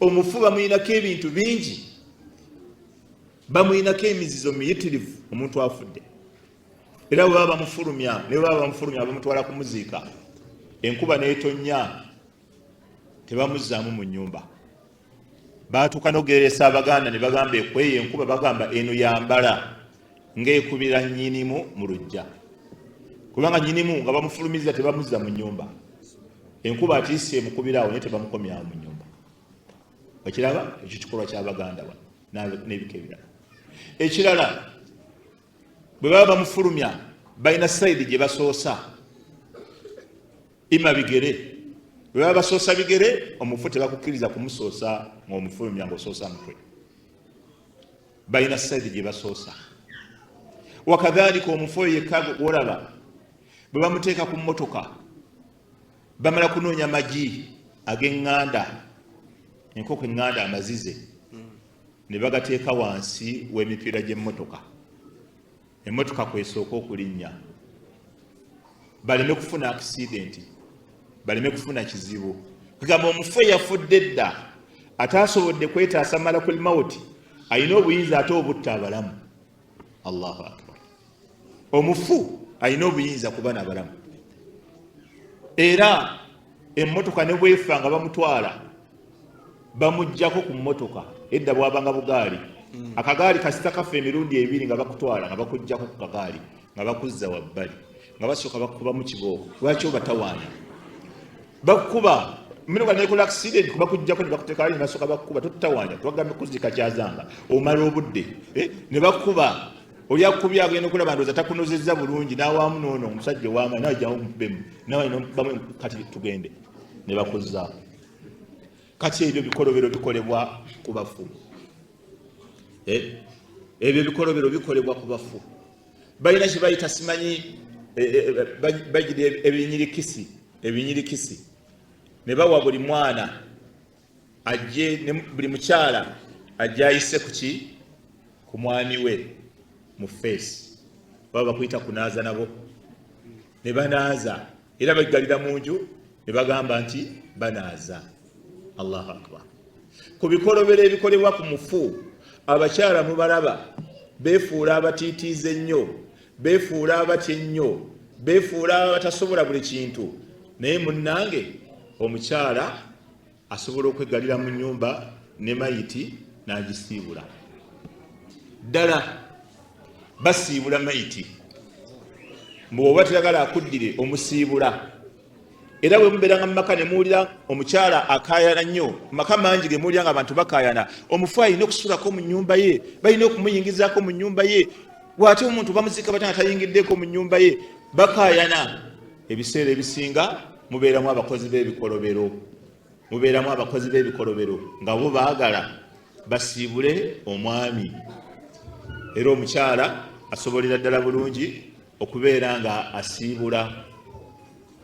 Omufu bamuyinako ebintu bingi, bamuyinako emizizo miyitirivu omuntu afudde. Era bwe baba bamufulumya, ne bwe baba bamufulumya bamutwala kumuziika, enkuba n'etonnya tebamuzzaamu mu nnyumba. Baatuuka n'okugeresa Abaganda ne bagamba ekweyo enkuba, bagamba eno yambala ng'ekubira nnyinimu mu luggya, kubanga nnyinimu nga bamufulumiza tebamuzza mu nnyumba. Enkuba atiisi emukubira awo naye tebamukomyawo mu nnyumba. Okiraba ekyo kikolwa ky'Abaganda wano n'ebika ebirala. Ekirala bwe baba bamufulumya balina sayidi gye basoosa ima bigere. Bwe baba basoosa bigere omufu tebakukkiriza kumusoosa ng'omufulumya ng'osoosa mutwe, balina sayidi gye basoosa. Wakadhalika omufu oyo yekka gwolaba bwe bamuteeka ku mmotoka bamala kunoonya magi ag'eŋŋanda, enkoko eŋŋanda amazize, ne bagateeka wansi w'emipiira gy'emmotoka, emmotoka kwesooka okulinnya baleme kufuna akisidenti, baleme kufuna kizibu. Kugamba omufu eyafudde edda ataasobodde kwetaasa malakul mauti alina obuyinza ate obutta abalamu. Allahu akbar. Omufu alina obuyinza kuba nabalamu. Era emmotoka ne bwefa nga bamutwala bamuggyako ku mmotoka. Edda bwabanga bugaali, akagaali kasita kafa emirundi ebiri nga bakutwala nga bakuggyako ku kagaali nga bakuzza wabbali nga basooka bakubamu kibooko. Lwaki obatawaanya? Bakuba mmotoka nekola accident bakuggyako ne bakuteekayo ne basooka bakukuba, totutawaanya twagambye kuzika kyazanga omala obudde ne bakuba. Oli akubye agenda okulaba ndowooza takunozezza bulungi n'awaamu n'ono omusajja ow'amaanyi nawe jjawo omukubemu nawe nomukubamu kati tugende ne bakuzzaako. Kati ebyo bikolobero bikolebwa ku bafu. Ebyo bikolobero bikolebwa ku bafu. Balina kye bayita simanyi bagira ebinyirikisi, ebinyirikisi ne bawa buli mwana ajje ne buli mukyala ajje ayise ku ki ku mwami we mu feesi, baba bakuyita kunaaza nabo ne banaaza, era baggalira mu nju ne bagamba nti banaaza. Allahu akbar. Ku bikolobero ebikolebwa ku mufu, abakyala mubalaba beefuula abatiitiizi ennyo, beefuula abatya ennyo, beefuula abatasobola buli kintu, naye munnange omukyala asobola okweggalira mu nnyumba ne mayiti n'agisiibula. Ddala basiibula mayiti, mbu oba toyagala akuddire omusiibula. Era bwe mubeeranga mu maka ne muwulira omukyala akaayana nnyo, maka mangi ge muwulira nga abantu bakaayana, omufu alina okusulako mu nnyumba ye, balina okumuyingizaako mu nnyumba ye. Bw'ate omuntu bamuziika batya nga tayingiddeko mu nnyumba ye? Bakaayana. Ebiseera ebisinga mubeeramu abakozi b'ebikolobero, mubeeramu abakozi b'ebikolobero nga bo baagala basiibule omwami. Era omukyala asobolera ddala bulungi okubeera nga asiibula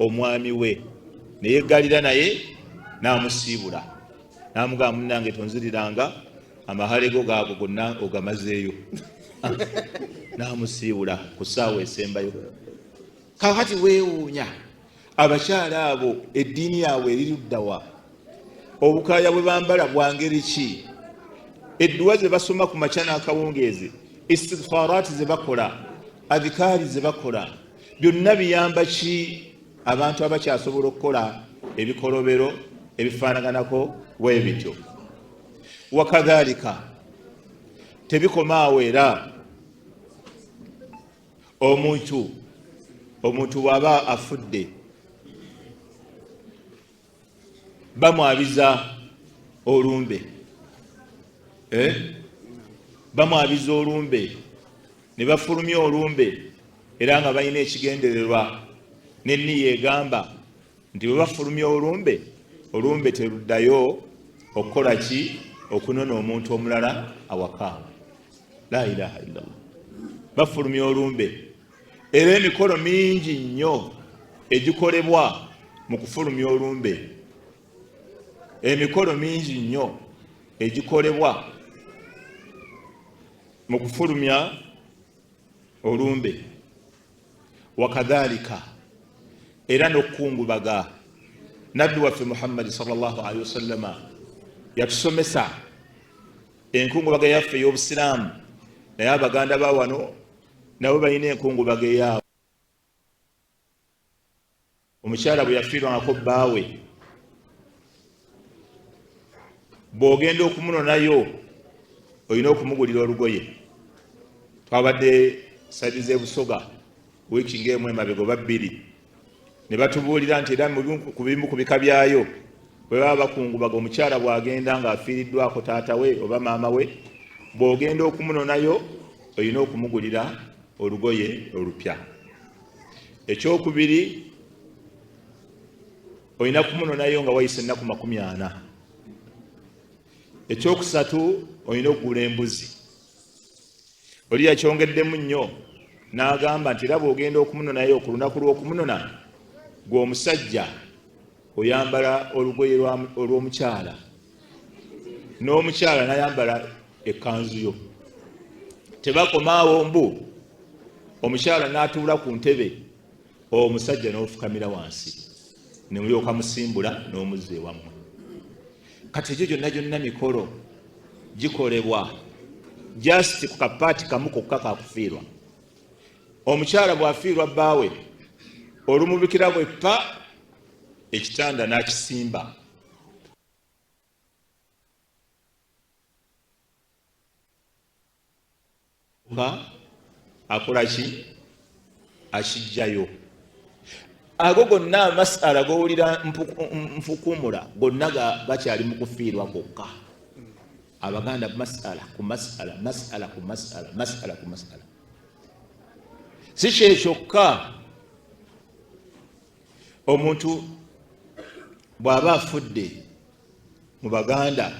omwami we, neyeggalira naye n'amusiibula, n'amugamba munnange tonziriranga amahale go gaago gonna ogamazeeyo, n'amusiibula ku ssaawa esembayo. Kakati weewuunya abakyala abo eddiini yaabwe eri luddawa? Obukaaya bwe bambala bwa ngeri ki? Edduwa ze basoma ku makya n'akawungeezi, istigfaraati ze bakola, adhikaari ze bakola, byonna biyamba ki abantu abakyasobola okukola ebikolobero ebifaanaganako bwe bityo? Wakadhalika tebikoma awo, era omuntu bw'aba afudde bamwabiza olumbe, bamwabiza olumbe ne bafulumya olumbe, era nga balina ekigendererwa n'enniya egamba nti bwe bafulumya olumbe, olumbe teruddayo okukola ki? Okunona omuntu omulala awakaawe. La ilaha illallah. Bafulumya olumbe, era emikolo mingi nnyo egikolebwa mu kufulumya olumbe, emikolo mingi nnyo egikolebwa mu kufulumya olumbe. Wakadhalika era n'okukungubaga, Nabbi waffe Muhammadi sallallahu alaihi wasallama yatusomesa enkungubaga yaffe ey'Obusiraamu, naye Abaganda ba wano nabo balina enkungubaga eyaabwe. Omukyala bwe yafiirwangako bbaawe, bw'ogenda okumunonayo olina okumugulira olugoye. Twabadde saidi z'e Busoga wiiki ng'emu emabega oba bbiri, ne batubuulira nti era ku bimu ku bika byayo bwe baba bakungubaga, omukyala bw'agenda ng'afiiriddwako taata we oba maama we, bw'ogenda okumunonayo olina okumugulira olugoye olupya. Ekyokubiri, olina kumunonayo nga wayise ennaku 40. Ekyokusatu, olina okugula embuzi. Oli yakyongeddemu nnyo n'agamba nti era bw'ogenda okumunonayo ku lunaku lw'okumunona, gwe omusajja oyambala olugoye olw'omukyala, n'omukyala n'ayambala ekkanzu yo. Tebakomaawo mbu omukyala n'atuula ku ntebe, omusajja n'ofukamira wansi ne mulyoka musimbula n'omuzza ewammwe. Kati egyo gyonna gyonna mikolo gikolebwa just ku kapaati kamu kokka kakufiirwa. Omukyala bw'afiirwa bbaawe, olumubikira bwe ppa ekitanda n'akisimba, akola ki? Akijjayo. Ago gonna amasala gowulira nfukumula gonna gakyali mu kufiirwa kwokka. Abaganda masala ku masala, masala ku masala, masala ku masala. Si kyekyokka, omuntu bw'aba afudde mu Baganda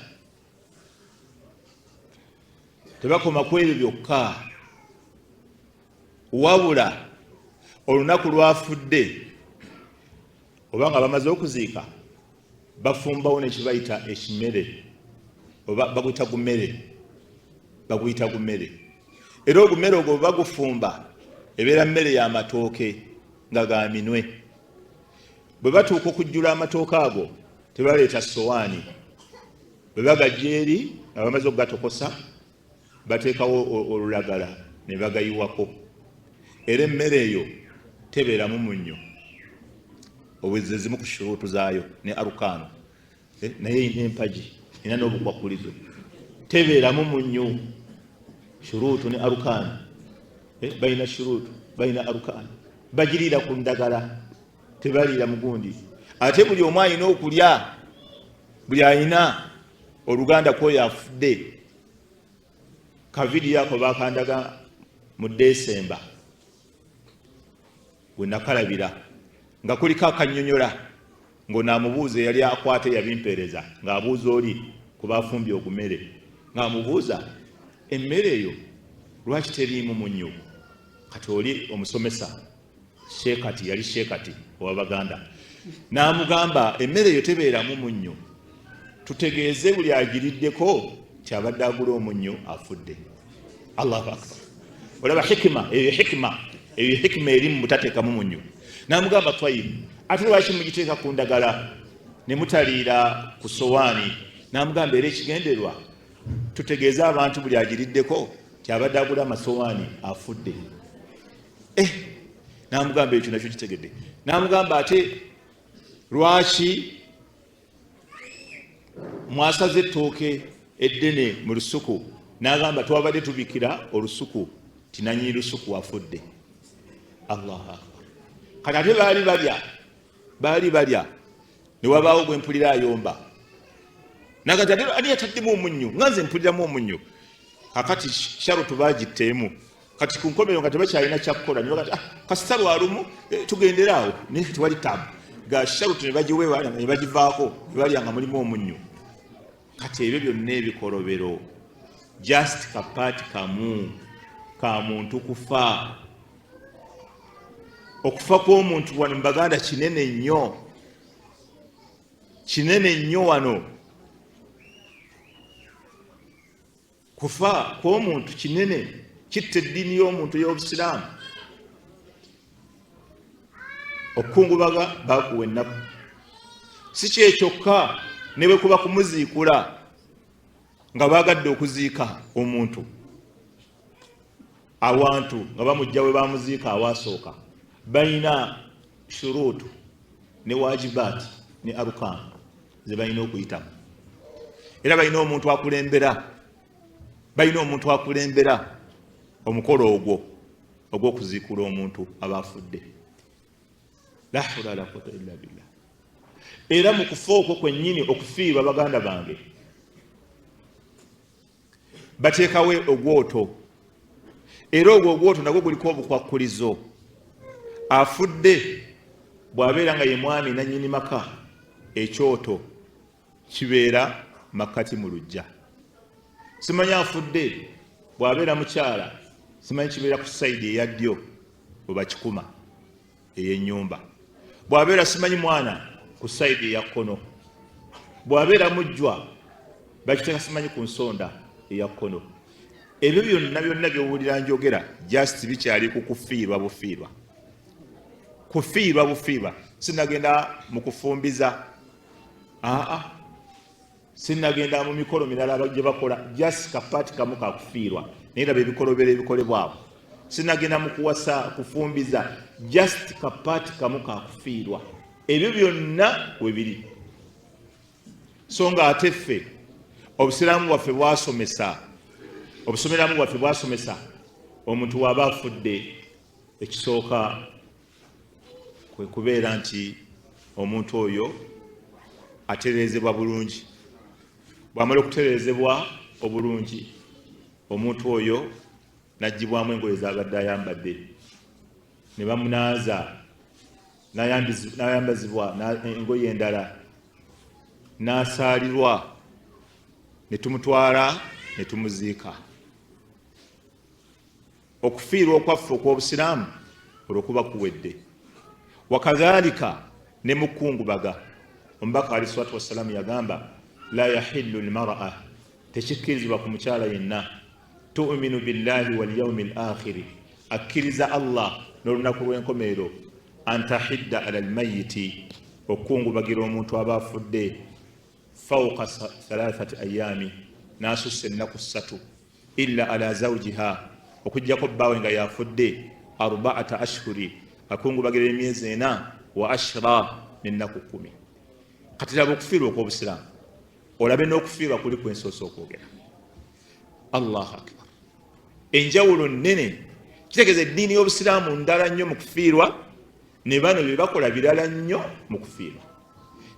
tebakoma ku ebyo byokka, wabula olunaku lwafudde oba nga bamaze okuziika, bafumbawo nekibayita ekimere, oba baguyita gumere, baguyita gumere. Era ogumere ogwo bagufumba, ebeera mmere y'amatooke nga ga minwe. Bwe batuuka okujjula amatooke ago, tebaleeta sowaani. Bwe bagajja eri nga bamaze okugatokosa, bateekawo olulagala ne bagayiwako. Era emmere eyo tebeeramu munnyo, obweze zimu ku shuruutu zaayo ne arukaano, naye erina empagi erina n'obukwakulizo, tebeeramu munnyo. Shuruutu ne arukaano, balina shuruutu, balina arukaano, bagiriira ku ndagala, tebaliira mugundi. Ate buli omu alina okulya, buli alina oluganda kwoyo afudde. Kavidiyo ako bakandaga mu Desemba we nakalabira, nga kuliko akanyonyola ng'onaamubuuza eyali akwata eyabimpeereza, ng'abuuza oli ku bafumbye ogumere, ng'amubuuza emmere eyo lwaki teriimu munnyo. Kati oli omusomesa Sheekati, yali Sheekati ow'Abaganda, n'amugamba emmere eyo tebeeramu munnyo, tutegeeze buli agiriddeko kyabadde agula omunnyo afudde. Allahu akbar! Olaba hikima eyo, hikima eyo, hikima eri mu butateekamu munnyo. N'amugamba twayibu, ate lwaki mugiteeka ku ndagala ne mutaliira ku sowaani? N'amugamba era ekigenderwa tutegeeze abantu buli agiriddeko kyabadde agula amasowaani afudde. N'amugamba ekyo nakyo kitegedde. N'amugamba ate lwaki mwasaze ettooke eddene mu lusuku? N'agamba twabadde tubikira olusuku tinanyini lusuku afudde. Allahu akbar! Kati ate baali balya, baali balya, ne wabaawo gwe mpulira ayomba nagati ate ani yataddemu omunnyo, nga nze mpuliramu omunnyo. Kakati sharutu bagitteemu, kati ku nkomerero nga tebakyalina kyakukola, ne bagati kasita lwalumu, tugendere awo, naye tewali tabu ga sharutu, ne bagiwewa ne bagivaako, ne balya nga mulimu omunnyo. Kati ebyo byonna ebikolobero just kapaati kamu ka muntu kufa. Okufa kw'omuntu wano mu Baganda kinene nnyo, kinene nnyo wano. Kufa kw'omuntu kinene, kitta eddiini y'omuntu ey'Obusiraamu. Okukungubaga bakuwa ennaku, si kyekyokka, ne bwe kuba kumuziikula nga baagadde okuziika omuntu awantu nga bamujja we bamuziika awasooka, balina shuruutu ne wajibaati ne arukaanu ze balina okuyitamu. Era balina omuntu akulembera, balina omuntu akulembera omukolo ogwo ogw'okuziikula omuntu aba afudde. La hawla wala quwwata illa billah. Era mu kufa okwo kwennyini, okufiirwa, baganda bange, bateekawo ogwoto, era ogwo ogwoto nagwo guliko obukwakkulizo. Afudde bw'abeera nga ye mwami nannyini maka, ekyoto kibeera makkati mu luggya. Simanyi afudde bw'abeera mukyala, simanyi kibeera ku sayidi eya ddyo bwe bakikuma ey'ennyumba. Bw'abeera simanyi mwana, ku sayidi eya kkono. Bw'abeera mujjwa, bakiteeka simanyi ku nsonda eya kkono. Ebyo byonna byonna by'owulira njogera just bikyali ku kufiirwa bufiirwa, kufiirwa bufiirwa. Sinagenda mu kufumbiza, aa, sinagenda mu mikolo mirala gye bakola, just kapaati kamu kakufiirwa. Naye laba ebikolobero ebikolebwawo. Sinagenda mu kuwasa, kufumbiza, just kapaati kamu kakufiirwa. Ebyo byonna we biri. So nga ate ffe obusiraamu bwaffe bwasomesa, obusomeramu bwaffe bwasomesa, omuntu waba afudde, ekisooka kwe kubeera nti omuntu oyo atereezebwa bulungi. Bw'amala okutereezebwa obulungi, omuntu oyo n'aggyibwamu engoye z'abadde ayambadde, ne bamunaaza, n'ayambazibwa engoye endala, n'asaalirwa, ne tumutwala ne tumuziika. Okufiirwa okwaffe okw'obusiraamu olwo kuba kuwedde. Wakadhalika ne mu kkungubaga, Omubaka alayhi salatu wassalaamu yagamba, la yahillu lmaraa, tekikkirizibwa ku mukyala yenna, tuminu billahi wal yaumi l akhiri, akkiriza Allah n'olunaku lw'enkomerero, antahidda ala lmayiti, okukungubagira omuntu aba afudde. Fauka thalathati ayami, n'asussa ennaku 3, illa ala zawjiha, okuggyako bbaawe nga yafudde, arbaata ashhuri, akungubagira emyezi 4, wa ashra, n'ennaku 10. Kati laba okufiirwa okw'obusiraamu, olabe n'okufiirwa kuli kwensoose okwogera. Allahu akbar, enjawulo nnene. Kitegeeza eddiini y'obusiraamu ndala nnyo mu kufiirwa, ne bano bye bakola birala nnyo mu kufiirwa.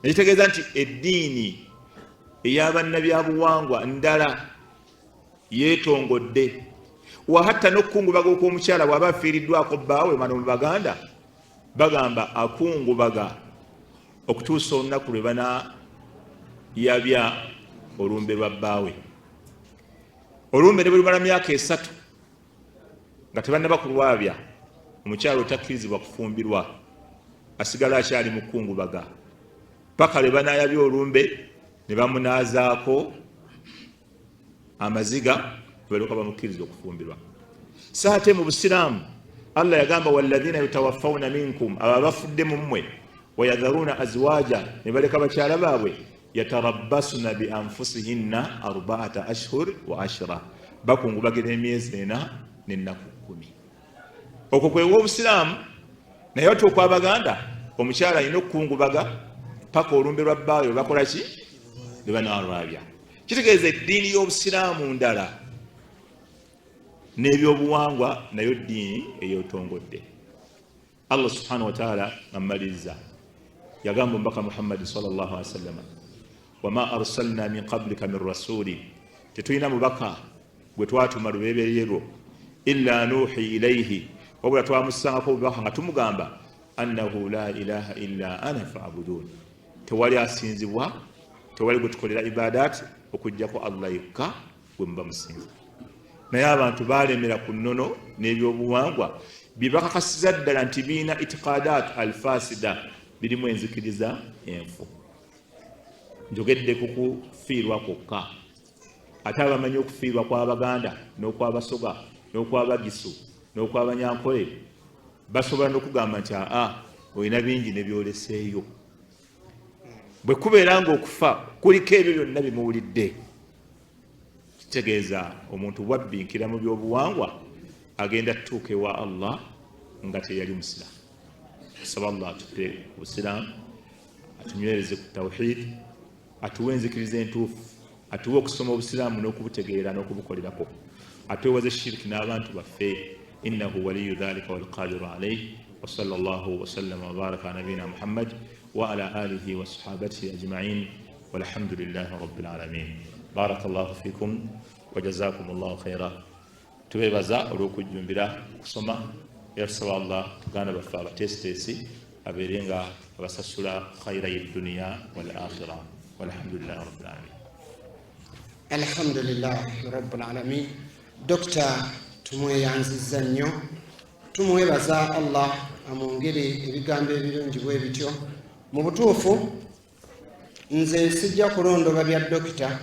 Nekitegeeza nti eddiini ey'abannabyabuwangwa ndala yeetongodde. Wahatta n'okukungubaga okw'omukyala bw'aba afiiriddwako bbaawe, bano mu Baganda bagamba akungubaga okutuusa olunaku lwe banayabya olumbe lwa bbaawe. Olumbe ne bwe lumala myaka 3 nga tebannaba kulwabya, omukyala otakkirizibwa kufumbirwa, asigala akyali mu kukungubaga paka lwe banayabya olumbe ne bamunaazaako amaziga, balyoka bamukkiriza okufumbirwa. Saate mu busiraamu Allah yagamba, walladhina yutawaffawna minkum, abo abafudde mu mmwe, wayadharuna azwaja, ne baleka bakyala baabwe, yatarabbasuna bi anfusihinna arbaata ashhur wa ashra, bakungubagira emyezi 4 n'ennaku 10. Okwo kwewa obusiraamu. Naye ate okwabaganda, omukyala alina okukungubaga paka olumbe lwa bbaawe bakola ki, lwe banaalwabya. Kitegeeza eddiini y'obusiraamu ndala n'ebyobuwangwa, nayo ddiini eyeetongodde. Allah subhanahu wataala nga mmaliriza yagamba omubaka Muhammadi sallallahu alaihi wasallama, wama arsalna min qablika min rasuli, tetulina mubaka gwe twatuma lubereberye lwo, illa nuhi ilaihi, wabula twamussangako obubaka nga tumugamba, annahu la ilaha illa ana faabudun, tewali asinzibwa, tewali gwe tukolera ibadat okuggyako Allah yekka gwe muba musinza. Naye abantu balemera ku nnono n'ebyobuwangwa bye bakakasiza ddala nti birina itiqadat alfasida, birimu enzikiriza enfu. Njogedde ku kufiirwa kwokka, ate abamanyi okufiirwa kw'Abaganda n'okwabasoga n'okwabagisu n'okwabanyankole basobola n'okugamba nti aa, olina bingi ne byoleseeyo. Bwe kubeera ng'okufa kuliko ebyo byonna bimuwulidde, kitegeeza omuntu bwabbinkira mu byobuwangwa agenda tutuuka ewa Allah nga teyali musiraamu. Tusaba Allah atutte ku busiraamu, atunywereze ku tawhid, atuwe enzikiriza entuufu, atuwe okusoma obusiraamu n'okubutegeera n'okubukolerako, atwewaze shiriki n'abantu baffe. Innahu waliyu dhalika walqadiru alaih. Wasala llahu wasallama wabaraka ala nabiyina Muhammad wa ala alihi wa sahabatihi ajmain, walhamdulillahi rabbil alamin. Barakallahu fikum wa jazakum llahu khaira. Tubebaza olw'okujjumbira okusoma, era tusaba Allah tuganda baffe abateesiteesi abeere nga abasasula khaira yeduniya wal akhira. Walhamdulillahi rabbil alamin. Alhamdulillahi rabbil alamin. Dokita tumweyanzizza nnyo, tumwebaza Allah amwongere ebigambo ebirungi bwe bityo. Mu butuufu nze sijja kulondoba bya dokita.